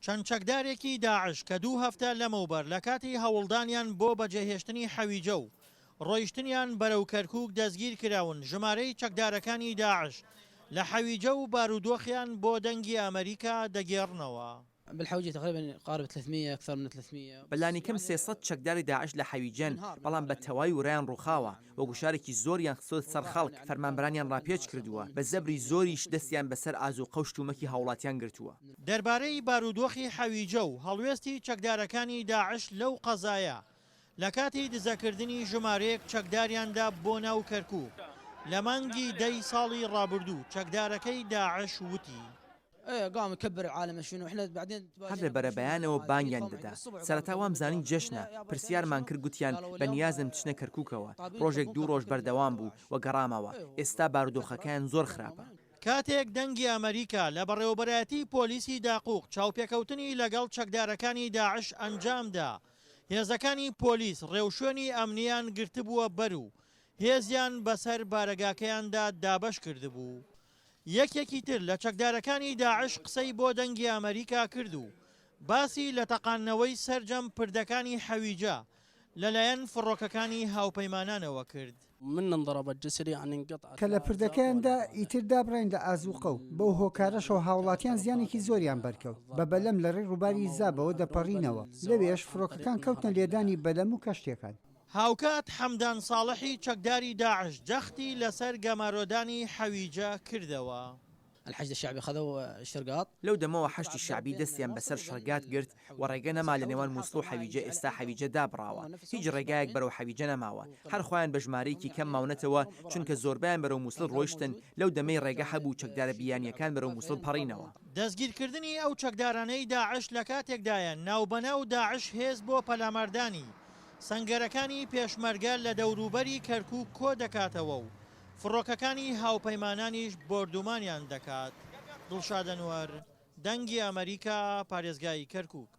چەند چەکدارێکی داعش کە دوو هەفتە لەمەوبەر لە کاتی هەوڵدانیان بۆ بەجێهێشتنی حەویجە و ڕۆیشتنیان بەرەو کەرکوک دەستگیرکراون، ژمارەی چەکدارەکانی داعش لە حەویجە و بارودۆخیان بۆ دەنگی ئەمەریکا دەگێڕنەوە. بالحویجە تقریبا يقارب 300 اکثر من 300. بە لانیکەم 300 چەکداری داعش لە حەویجەن، بەڵام بە تەواوی ورەیان ڕووخاوە و گوشارێکی زۆریان خستۆتە سەر خەڵک، فەرمانبەرانیان ڕاپێچ کردووە، بە زەبری زۆریش دەستیان بەسەر ئازووقە و شتومەکی هاوڵاتیان گرتووە. دەربارەی بارودۆخی حەویجە و هەڵوێستی چەکدارەکانی داعش لەو قەزایە لە کاتی دزەکردنی ژمارەیەک چەکداریاندا بۆ ناو کەرکوک لە مانگی دە ی ساڵی ڕابردوو چەکدارەکەی داعش وتی. هەر لە بەرەبەیانەوە بانگیان دەدا، سەرەتا وامزانی جەژنە، پرسیارمان کرد گوتیان بەنیازن بچنە کەرکوکەوە، ڕۆژێک دوو ڕۆژ بەردەوام بوو و گەڕامەوە، ئێستا بارودۆخەکەیان زۆر خراپە. کاتێک دەنگی ئەمەریکا لە بەڕێوەبەرایەتی پۆلیسی داقوق چاوپێکەوتنی لەگەڵ چەکدارەکانی داعش ئەنجامدا، هێزەکانی پۆلیس ڕێوشوێنی ئەمنییان گرتبووە بەر و هێزیان بەسەر بارەگاکەیاندا دابەش کردبوو. یەکێکی تر لە چەکدارەکانی داعش قسەی بۆ دەنگی ئەمەریکا کرد و باسی لە تەقاندنەوەی سەرجەم پردەکانی حەویجە لەلایەن فڕۆکەکانی هاوپەیمانانەوە کرد. کە لە پردەکەیان دا ئیتر دابڕاین لە ئازووقە و بەو هۆکارەشەوە هاوڵاتیان زیانێکی زۆریان بەرکەوت، بە بەلەم لە ڕێی ڕووباری زابەوە دەپەڕینەوە، لەوێش فڕۆکەکان کەوتنە لێدانی بەلەم و کەشتیەکان. هاوکات حەمدان ساڵحی چەکداری داعش جەختی لەسەر گەمارۆدانی حەویجە کردەوە. الحشد الشعبی خذوا شرقاط. لەو دەمەوە حەشدی شەعبی دەستیان بەسەر شەرگات گرت و ڕێگە نەما لە نێوان موسڵ و حەویجە ئێستا حەویجە دابڕاوە هیچ ڕێگایەک بەرەو حەویجە نەماوە هەر خۆیان بە ژمارەیەکی کەم ماونەتەوە چونکە زۆربەیان بەرەو موسڵ ڕۆیشتن لەو دەمەی ڕێگە هەبوو چەکدارە بیانیەکان بەرەو موسڵ پەڕینەوە. دەستگیرکردنی ئەو چەکدارانەی داعش لە کاتێکدایە ناوبەناو داعش هێز بۆ پەلاماردانی سەنگەرەکانی پێشمەرگە لە دەوروبەری کەرکوک کۆدەکاتەوە و فڕۆکەکانی هاوپەیمانانیش بۆردومانیان دەکات. دڵشاد ئەنوەر، دەنگی ئەمەریکا، پارێزگای کەرکوک.